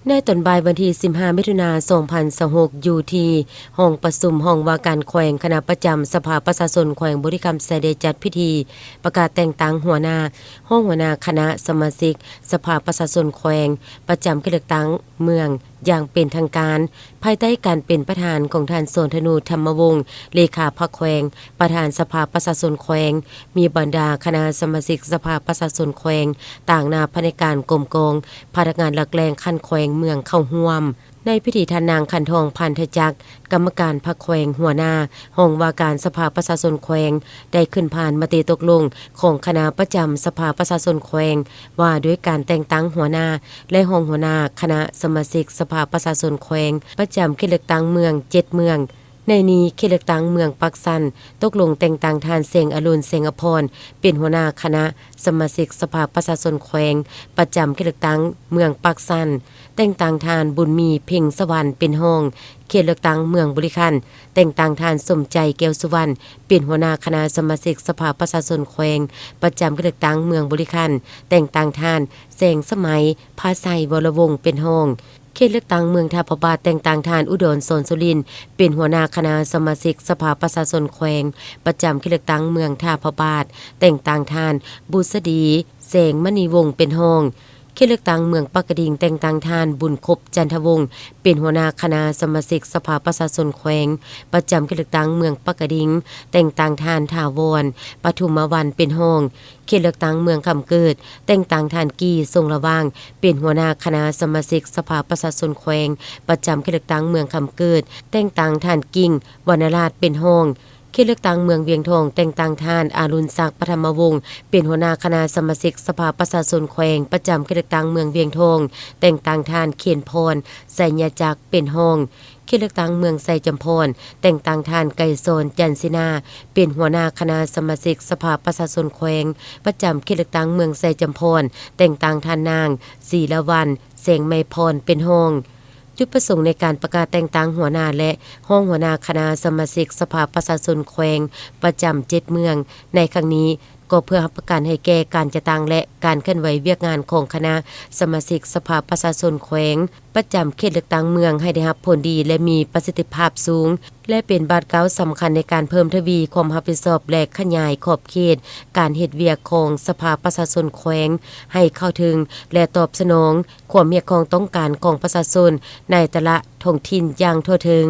ໃນຕອນບ່າຍວັນທີສິບຫ້າ ມິຖຸນາ ສອງພັນຊາວຫົກ ຢູ່ທີ່ຫ້ອງປະຊຸມຫ້ອງວ່າການແຂວງ ຄະນະປະຈຳສະພາປະຊາຊົນແຂວງບໍລິຄຳໄຊ ໄດ້ຈັດພິທີປະກາດແຕ່ງຕັ້ງຫົວໜ້າ, ຮອງຫົວໜ້າຄະນະສະມາຊິກສະພາປະຊາຊົນແຂວງ ປະຈຳເຂດເລືອກຕັ້ງເມືອງຢ່າງເປັນທາງການ, ພາຍໃຕ້ການເປັນປະທານຂອງທ່ານ ສອນທະນູ ທຳມະວົງ ເລຂາພັກແຂວງ, ປະທານສະພາປະຊາຊົນແຂວງ, ມີບັນດາຄະນະສະມາຊິກສະພາປະຊາຊົນແຂວງ, ຕາງໜ້າພະແນກການກົມກອງ, ພະນັກງານຫຼັກແຫຼ່ງຂັ້ນແຂວງເມືອງເຂົ້າຮ່ວມ. ໃນພິທີທ່ານນາງ ຂັນທອງ ພັນທະຈັກ ກຳມະການພັກແຂວງ, ຫົວໜ້າຫ້ອງວ່າການສະພາປະຊາຊົນແຂວງ ໄດ້ຂຶ້ນຜ່ານມະຕິຕົກລົງຂອງຄະນະປະຈຳສະພາປະຊາຊົນແຂວງ ວ່າດ້ວຍການແຕ່ງຕັ້ງຫົວໜ້າ ແລະ ຮອງຫົວໜ້າຄະນະສະມາຊິກສະພາປະຊາຊົນແຂວງ ປະຈຳເຂດເລືອກຕັ້ງເມືອງເຈັດເມືອງ. ໃນນີ້ ເຂດເລືອກຕັ້ງເມືອງປາກຊັນ ຕົກລົງແຕ່ງຕັ້ງທ່ານ ແສງອະລຸນ ແສງອະພອນ ເປັນຫົວໜ້າຄະນະສະມາຊິກສະພາປະຊາຊົນແຂວງ ປະຈຳເຂດເລືອກຕັ້ງເມືອງປາກຊັນ, ແຕ່ງຕັ້ງທ່ານ ບຸນມີ ເພັງສະຫວັນ ເປັນຮອງ, ເຂດເລືອກຕັ້ງເມືອງບໍລິຄັນ ແຕ່ງຕັ້ງທ່ານ ສົມໃຈ ແກ້ວສຸວັນ ເປັນຫົວໜ້າຄະນະສະມາຊິກສະພາປະຊາຊົນແຂວງ ປະຈຳເຂດເລືອກຕັ້ງເມືອງບໍລິຄັນ ແຕ່ງຕັ້ງທ່ານ ແສງສະໄໝ ພາໄຊ ວໍລະວົງ ເປັນຮອງ, ເຂດເລືອກຕັ້ງເມືອງທ່າພະບາດ ແຕ່ງຕັ້ງທ່ານ ອຸດອນ ສອນສຸລິນ ເປັນຫົວໜ້າຄະນະສະມາຊິກສະພາປະຊາຊົນແຂວງ ປະຈຳເຂດເລືອກຕັ້ງເມືອງທ່າພະບາດ, ແຕ່ງຕັ້ງທ່ານ ບຸດສະດີ ແສງມະນີວົງ ເປັນຮອງ, ເຂດເລືອກຕັ້ງເມືອງປາກກະດິງ ແຕ່ງຕັ້ງທ່ານ ບຸນຄົບ ຈັນທະວົງ ເປັນຫົວໜ້າຄະນະສະມາຊິກສະພາປະຊາຊົນແຂວງ ປະຈຳເຂດເລືອກຕັ້ງເມືອງປາກກະດິງ, ແຕ່ງຕັ້ງທ່ານ ຖາວອນ ປະທຸມມະວັນ ເປັນຮອງ, ເຂດເລືອກຕັ້ງເມືອງຄຳເກີດ ແຕ່ງຕັ້ງທ່ານ ກີ່ ຊົງລະຫວ່າງ ເປັນຫົວໜ້າຄະນະສະມາຊິກສະພາປະຊາຊົນແຂວງ ປະຈຳເຂດເລືອກຕັ້ງເມືອງຄຳເກີດ, ແຕ່ງຕັ້ງທ່ານ ກິ່ງ ວັນນະລາດ ເປັນຮອງ, ເຂດເລືອກຕັ້ງເມືອງວຽງທອງ ແຕ່ງຕັ້ງທ່ານ ອາລຸນສັກ ປະທຳມະວົງ ເປັນຫົວໜ້າຄະນະສະມາຊິກສະພາປະຊາຊົນແຂວງ ປະຈຳເຂດເລືອກຕັ້ງເມືອງວຽງທອງ, ແຕ່ງຕັ້ງທ່ານ ເຂນພອນ ໄຊຍະຈັກ ເປັນຮອງ, ເຂດເລືອກຕັ້ງເມືອງໄຊຈຳພອນ ແຕ່ງຕັ້ງທ່ານ ໄກສອນ ຈັນສີນາ ເປັນຫົວໜ້າຄະນະສະມາຊິກສະພາປະຊາຊົນແຂວງ ປະຈຳເຂດເລືອກຕັ້ງເມືອງໄຊຈຳພອນ ແຕ່ງຕັ້ງທ່ານນາງ ສີລະວັນ ແສງໄມພອນ ເປັນຮອງ. ຈຸດປະສົງໃນການປະກາດແຕ່ງຕັ້ງຫົວໜ້າ ແລະ ຮອງຫົວໜ້າຄະນະສະມາຊິກສະພາປະຊາຊົນແຂວງ ປະຈຳເຈັດເມືອງໃນຄັ້ງນີ້ ກໍເພື່ອຮັບປະກັນໃຫ້ແກ່ການຈັດຕັ້ງ ແລະ ການເຄື່ອນໄຫວວຽກງານຂອງຄະນະສະມາຊິກສະພາປະຊາຊົນແຂວງ ປະຈຳເຂດເລືອກຕັ້ງເມືອງ ໃຫ້ໄດ້ຮັບຜົນດີ ແລະ ມີປະສິດທິພາບສູງ ແລະ ເປັນບາດກ້າວສຳຄັນໃນການເພີ່ມທະວີຄວາມຮັບຜິດຊອບ ແລະ ຂະຫຍາຍຂອບເຂດການເຮັດວຽກຂອງສະພາປະຊາຊົນແຂວງ ໃຫ້ເຂົ້າເຖິງ ແລະ ຕອບສະໜອງຄວາມຮຽກຮ້ອງຕ້ອງການຂອງປະຊາຊົນໃນແຕ່ລະທ້ອງຖິ່ນຢ່າງທົ່ວເຖິງ.